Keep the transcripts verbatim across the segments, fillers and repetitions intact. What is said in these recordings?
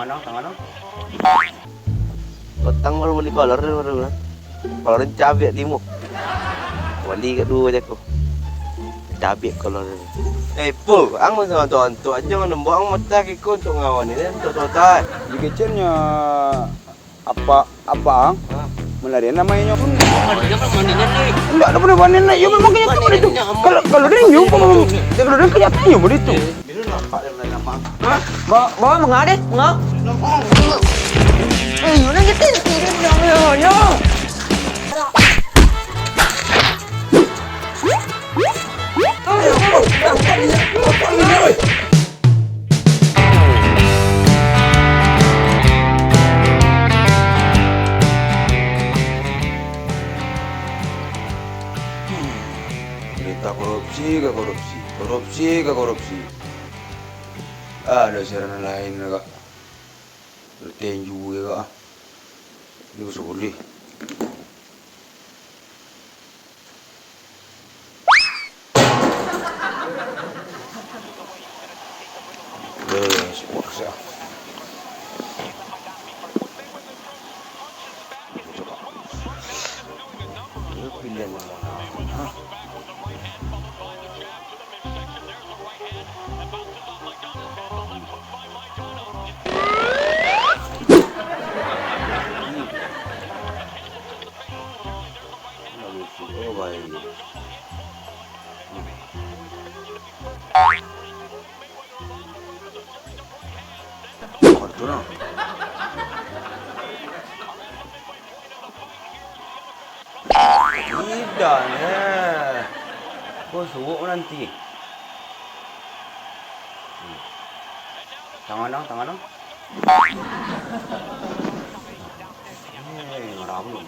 Tang, tang, tang. Patang baru bali kolor tu, baru lah. Kolor cabiak limo. Bali kaduo jako. Cabiak kolor tu. Eh, Pul, ang masa tu antuk aja ngan nembok ang mata kiko untuk ngawan ni, untuk total. Di kecilnya apa, apa ang? Hah? Melarian namanya. Mandinya, Pak, mandinya, Pak. Enggak ada pernah mandi, nak. Ya, memang kenyataan itu. Kalau, kalau dia nyium, kalau dia kenyataan nyium itu. Hah? Bawa, bawa, manga deh, manga. Eh, yo, nang kecil, kecil, yo, yo, yo. Berita korupsi ka korupsi, korupsi ka korupsi. Ado siaran lain, Kak. Tinju je, Kak. Ni baso boleh. Eh, supak siap. Pilihan yang mana? Hah? Tidak, eh. Ko suok nanti. Tangan ang, tangan ang. Eh, ngarabun.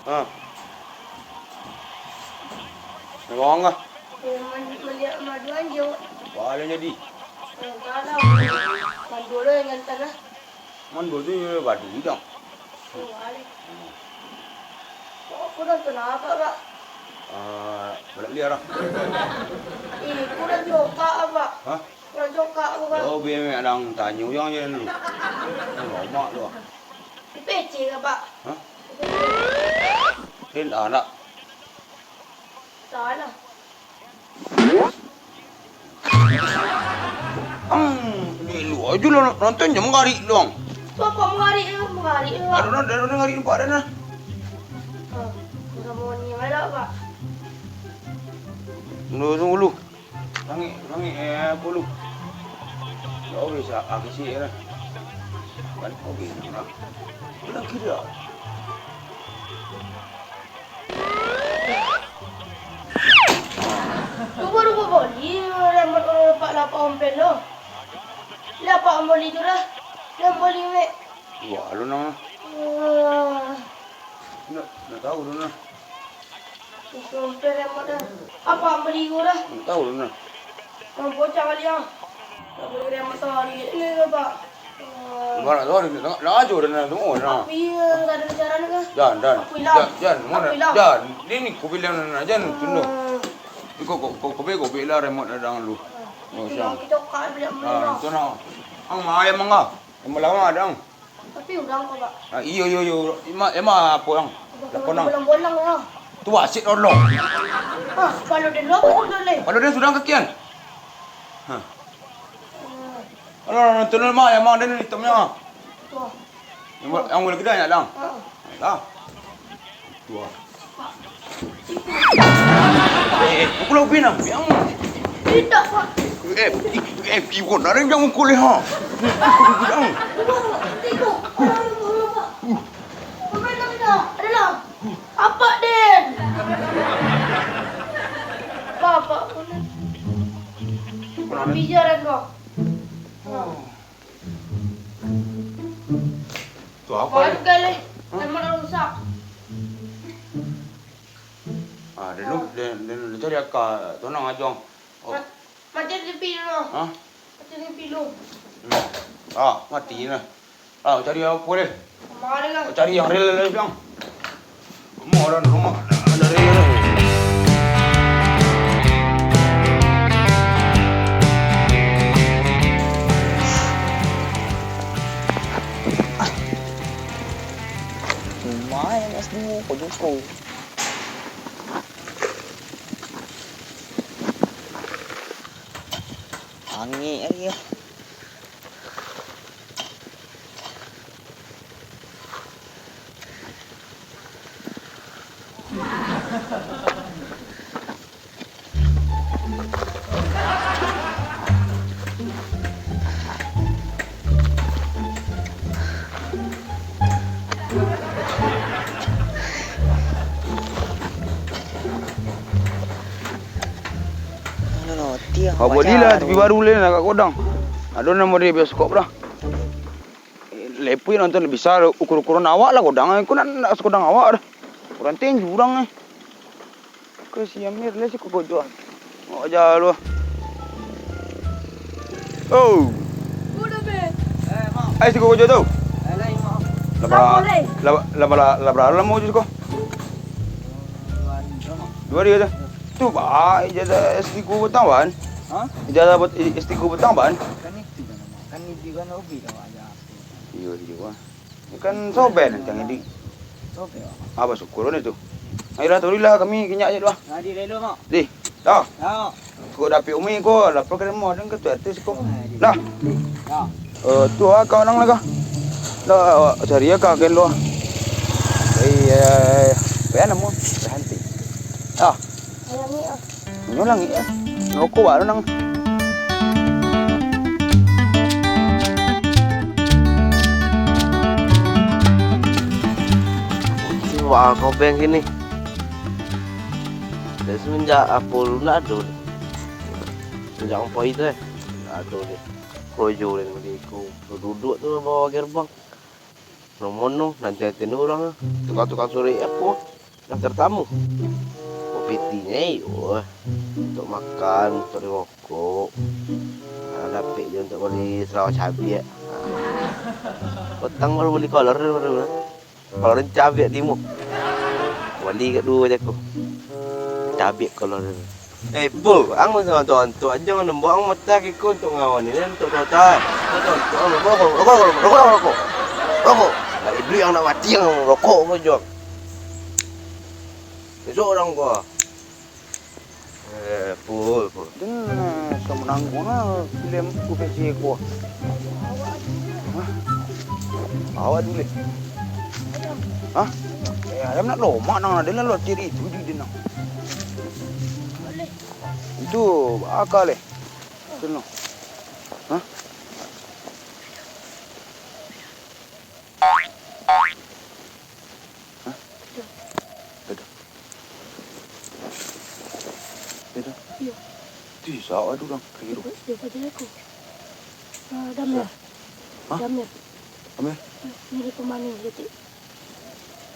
Ha. Memang ah. Maliek madu anjo. Wah, lah jadi. Entahlah. Mandul lah yang ngantar lah. Mandul tu badu bidang. Oh, alih. Kok aku dah kenapa, Pak? Ah, balak liar lah. Ih, kurang jokak, Pak. Hah? Kurang jokak aku, Pak. Oh, biar mek adang tanyo yang je dulu. Lomak tu. Di P C kah, Pak? Hah? Di P C. Rin, ah, nak. Salah. Ang, elok ajo lah nonton, jan mangarik doang. Tu apa mangarik tu? Mangarik tu, Pak. Aduh, nah, dah, dah, mangarik nampak dah, nah. Ah, udah mau ni, Pak. Tunggu, tunggu dulu. Langik, langik, eh, apa lu? Ya, oke, sa-, ah, kecil lah. Kan, oke, nah. Bilang kira. Tu baru babali remote, eh, pak lapak ompel lo. Lapak ompel itu dah. Yang bali mek. Wah, lu nang. Wah. Nak, nak tahu lu nang. Itu ompel remote dah. Apa bali itu dah? Nak tahu lu nang. Bocah kali ah. Nak bali remote tadi. Ini lo, Pak. Barak tu, nak, nak ajo dah, nak tunggu dah. Tapi, eh, tak ada bicara ni kah? Jan, Jan. Aku hilang. Jan, Jan, mana? Aku hilang. Jan, ni, ni, ku bilang nak, Jan, tunggu. Hmm. Ni kau, kau, kau, kau beli, kau beli lah remote dah dulu. Hmm. Oh, itu siang. Kita kak bilang ah, benda. Itu nak. Ang mai mangga. Yang lama ada, ang. Tapi urang kau, Pak. Ah, iyo, iyo, iyo. Ema, ema apa, ang? Apa, lapor, ang. Bolang-bolang lah. Tu wasit dulu. Ah, kalau dia lupa tu boleh. Kalau dia sudah kakian. Hah. Hmm. Alah, nonton dulu, Mak. Yang mana dia ni hitamnya? Tuh. Yang, yang boleh kedai nak, Dang? Ha. Dah. Tuh. Eh, eh, aku lah ubin, Dang. Yang mana? Tidak, Pak. Eh, eh, eh, Iwan, ada yang jangan kulih, ha? Ini aku duduk, Dang. Tidak, Pak. Tidak, Pak. Tidak, Pak. Apa, Den? Bapak pun. Kurang bijaran, Bang. Oh. Tu apa? Baru ni? Kali. Hah? Emang dah rusak. Ah, dia lu, dia, dia, dia cari akal. Tenang aja. Oh. Ma-, mati T V dulu. Hah? Mati T V dulu. Hmm. Ah, mati lah. Ah, cari apa deh? Kemana kan? Cari yang real lah, Bang. Mau orang rumah, ada real. Main es duo ko juko. Angek ari yo. Abah bali lah T V baru lai nak ka Godang. Ado namo di bioskop lah. Lepuih nonton bisa ukuran-ukuran awak lah Godang. Ko nak, nak sagodang awak dah. Ukuran tinju urang eh. Ko si Amir lah si Kokojo. Awak jalan lu. Oh. Ai si Kokojo tu. Lah bara, lah, lah bara, lah bara lamo jo siko? Duo hari aja. Tu ba ijazah S tigo batang ban. Hah? Ijazah bat-, S tigo batang ban. Kan itu kan nama. Kan itu kan hobi dah aja. Iyo, iyo, ah. Kan sobek nan tang di. Sobek, Mak. Ah, basyukur lah tu. Ayolah, taruihlah kami kinyak aja doh. Nah, di relo, Mak. Di. Dah. Dah. Kok dapik umi ko, lapor ka rumah dan ka tu artis ko. Nah, di. Dah. Dah. Eh, tu ah, kau nang lah kah? Dah, cari ya kau ken doh. Iya, iya, iya. Apa ya nama? Berhenti. Dah. Ayo, Mak, ah. Nyo langik, eh. Rokok baru nang. Wah, kopeng kini. Dari semenjak apo lu ndak ado. Semenjak ampoi tu, eh. Ndak ado ni. Koyo ni, ko duduak tu bawah gerbang. Mono-mono, nanti-nanti urang, tukang-tukang surek apo, daftar tamu. Kok pitinyo iyo, untuak makan, untuak dirokok. Nah, dapek juo untuak bali sarawa cabiak. Nah. Patang baru bali kolor, baru, baru. Kolor cabiak timu. Bali ka duo jako. Cabiak kolor. Eh, Pul, ang masa ontok-ontok aja, ang nembak ang mata kiko untuak ngawan ini, untuak kota. Ontok-ontok, ang rokok, rokok, rokok, rokok, rokok. Rokok. Lah, iblis ang nak mati, ang rokok ko juo. Besok urang ko. Eh, Pul, Pul. Den, eh, sama nanggung lah film U P C ko. Hah? Awak dulu. Hah? Eh, ayam nak lomak nang ado lah, lo ciri itu di den nang. Itu akal eh. Itu no. Hah? Hah? Dadah. Dadah. Iyo. Ti, sawa tu dang. Kiro. Iyo, paja aku. Ah, Damir. Hah? Damir. Damir? Iyo, ni pamanih jadi.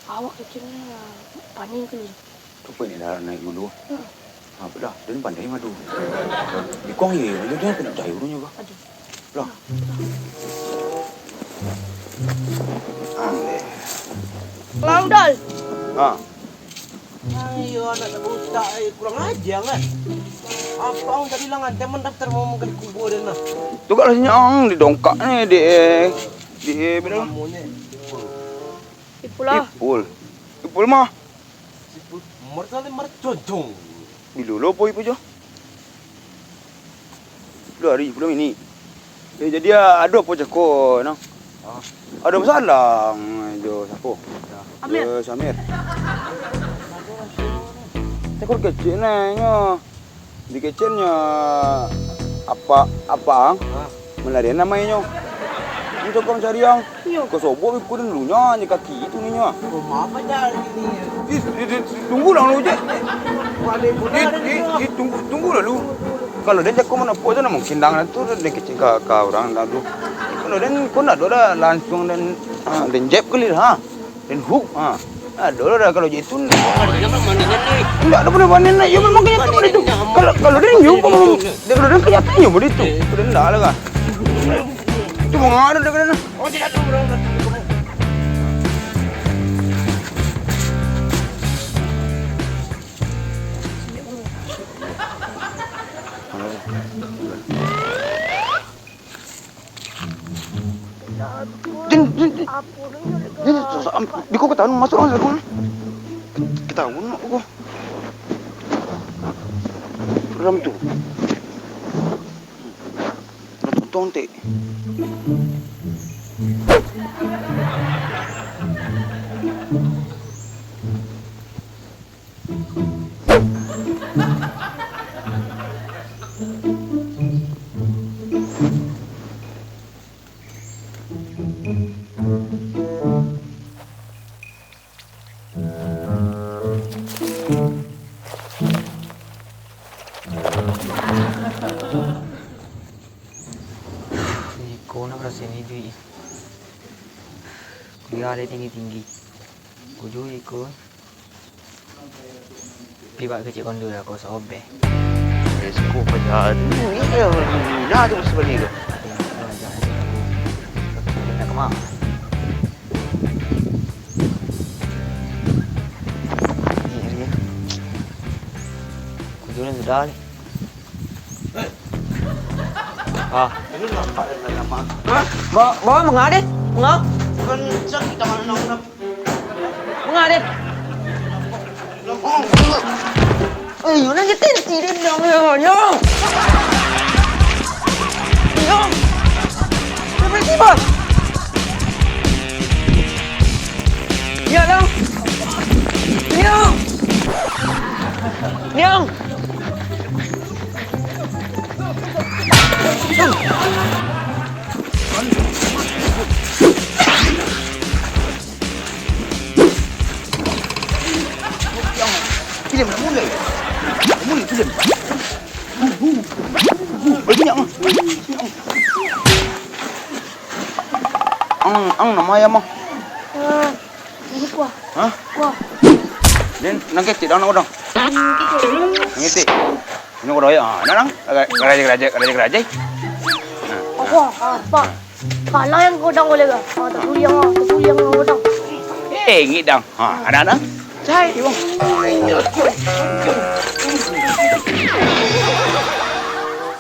Awak kecil ni, ah, panih kali. Tu pun ni dah naik dulu. Heeh. Ha, apo dah, den pandai madu. Bikong ye, ayo den kena cari urunyo ka. Aduh. Lah. Aneh. Lah, Dol. Ha. Ayo, anak buta, eh, kurang aja, kan? Apa ang tadi lah ngantai mendaftar mau makan kubur den lah? Tu kalau sinyang di dongkak ni, di, eh, di, eh, bila? Namonyo Ipul. Ipul lah. Ipul. Ipul mah. Sipul mercon, merconcong. Bilo lo poi pujo? Lo hari, pulo ini. Eh, jadi, ah, ado apo cako, nang? Ah. Ado masalah jo siapo? Amir. Jo si Amir. Cako kecek nyo. Dikeceknyo apa, apa ang? Hah? Malarian namainyo. Ini tokang cari ang. Iyo. Kosobok ikut dulunya, ni kaki itu ninyo. Rumah apa jalan ini? Ih, ih, ih, tunggu lah, Ojek. Balik pun Ih, ada ih, nih. Ih, tunggu, tunggu lah lu. Kalau dia jago mana pun sana mungkin dang tu dia kecil ka, ka orang dah tu. Kalau dia kau nak dah langsung dan, ah, dan jab kali ha. Den hook, ha. Ado lah kalau gitu. Indak ado pado panen nak. Yo, memang kenyataan pado itu. Kalau, kalau den nyium, kalau den kayak nyium pado itu. Pado indak lah, kan. Itu mangadu dah kena. Din, din, din. Din, sa-, sa-, am-, biko ketahuan masuk ang saruang. Ketahuan aku. Dalam tu. Nak tonton, tek. Iko nak raso ni duit. Kuliah dek tinggi-tinggi. Kujuik iko. Pi bak kecik kondo lah, ko sobek. Eh, siko paja. Ini, ini, ini, nah, tu masih balik tu. Ada yang kurang ajar, ada yang kurang. Nak ke mana? Ni, ni. Kujuran sudah ni. Ah. Ini nampak dari lama. Hah? Ba-, ba, manga deh? Manga? Kencang kita mana nak. Manga deh? Eh, yo, nang tenti deh, dong, yo, yo. Yo. Berhenti, Bang. Yo, dong. Yo. Yo. Film mulai. Mulai film. Banyak, ah. Ang, ang nama ayam, ah? Eh, ini kuah. Hah? Kuah. Den, nang ketek dang, nang godang? Hmm, ketek. Nang ketek. Ini godang, ya. Ah, nah, dang. Garaja, garaja, garaja, garaja. Nah, apa? Ah, apa? Kalah yang godang boleh ke? Ah, tak suliang, ah. Tak suliang yang godang. Eh, ngik dang. Ha, anak-anak. Cai, bang.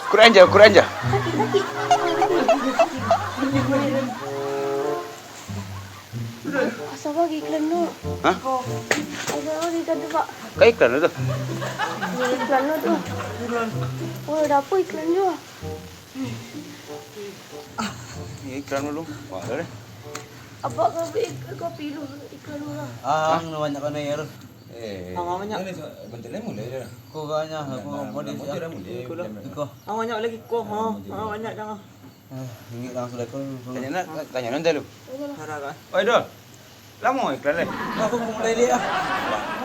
Kurang aja, kurang aja. Asa bagi iklan tu. Hah? Asa bagi iklan tu, Pak. Ka iklan tu? Iklan tu. Oh, ada apa iklan tu? Ah, ni iklan dulu. Wah, dah deh. Abak ka bali kopi lu, iklan lu lah. Ah, ang banyak kan air. Eh, ang banyak. Bentar lagi mulai dah. Ko banyak, ko modis dah mulai. Iko. Ang banyak lagi ko, ha. Ang banyak dah. Eh, ingat langsung lekor. Tanya nak, tanya nanti lu. Tanyalah. Oi, Dul. Lamo iklan lai? Aku mau mulai dia.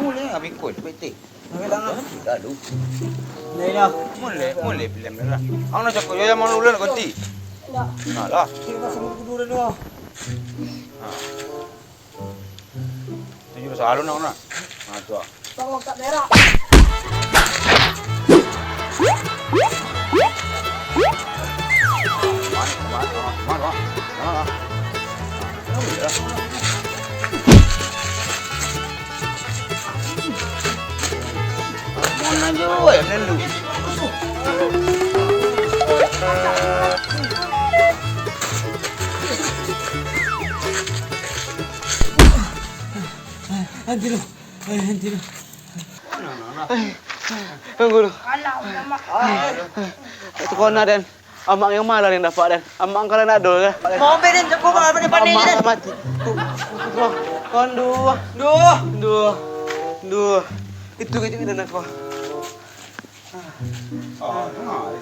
Mulai abih ikut, bete. Mulai lah. Dah lu. Mulai lah. Mulai, mulai film dah lah. Ang nak cakap, yo, yang mau ulang ganti. Dah. Nah lah. Kita sama kudu dah. Nah. Tujuh salah nak nak. Nah, tu ah. Bang, otak berak. Anjir, anjir. Tunggu dulu. Itu kona, Den. Amak yang malah yang dapat, Den. Amak kalau nak dol, kan? Mau beden, cukup apa dia pandai, Den? Amak mati. Kon duh. Duh. Duh. Duh. Itu kecil, Den, aku. Oh, dengar.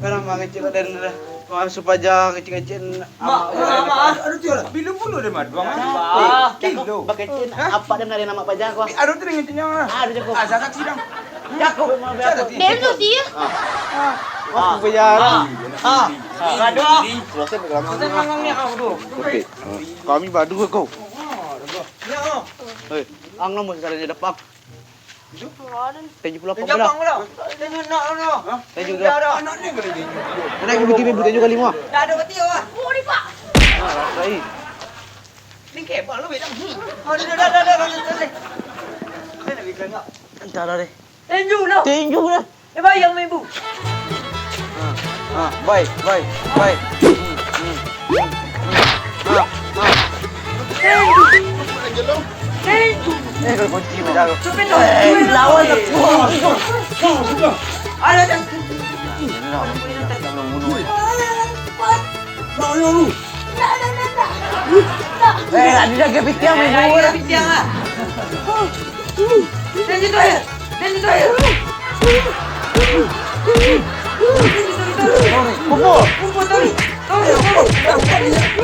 Kalau mangecek dah, dah. Wah, supaja kecek-kecek. Mak, mak, mak. Aduh, tiyo lah. Bilo pulo deh, Mat? Dua malam. Ah, bilo. Bakecek apa dah dari nama paja ko? Aduh, tu dengan kenyang lah. Aduh, jago. Ah, zakat sidang. Jago. Dia tu dia. Ah. Aku bayar. Ah. Ah. Gaduh. Selesai berlama-lama. Kami badu ko. Ya. Hei, ang nomor caranya dapat. Tujuh puluh lapan. Tujuh puluh lapan. Tujuh puluh lapan lah. Tujuh nak lah. Tujuh dah. Anak ni kena tujuh puluh. Anak ibu tiga ibu tujuh kali mah. Dah ada mati awak. Oh, ni, Pak. Ah, baik. Ni kebal lu, Bang. Oh, dah, dah, dah, dah, dah, dah, dah. Dah nak bilang kau. Entah lah deh. Tinju lah. Tinju lah. Eh, bayang main bu. Ah, ah, baik, baik, baik. Hmm, hmm, hmm. Capek tu. Eh, lawan aku. Alah, dah. Eh, nak dijaga pitiang, main bola. Pitiang ah. Dan itu aja. Dan itu aja. Kumpul. Kumpul, tarik. Tarik, tarik.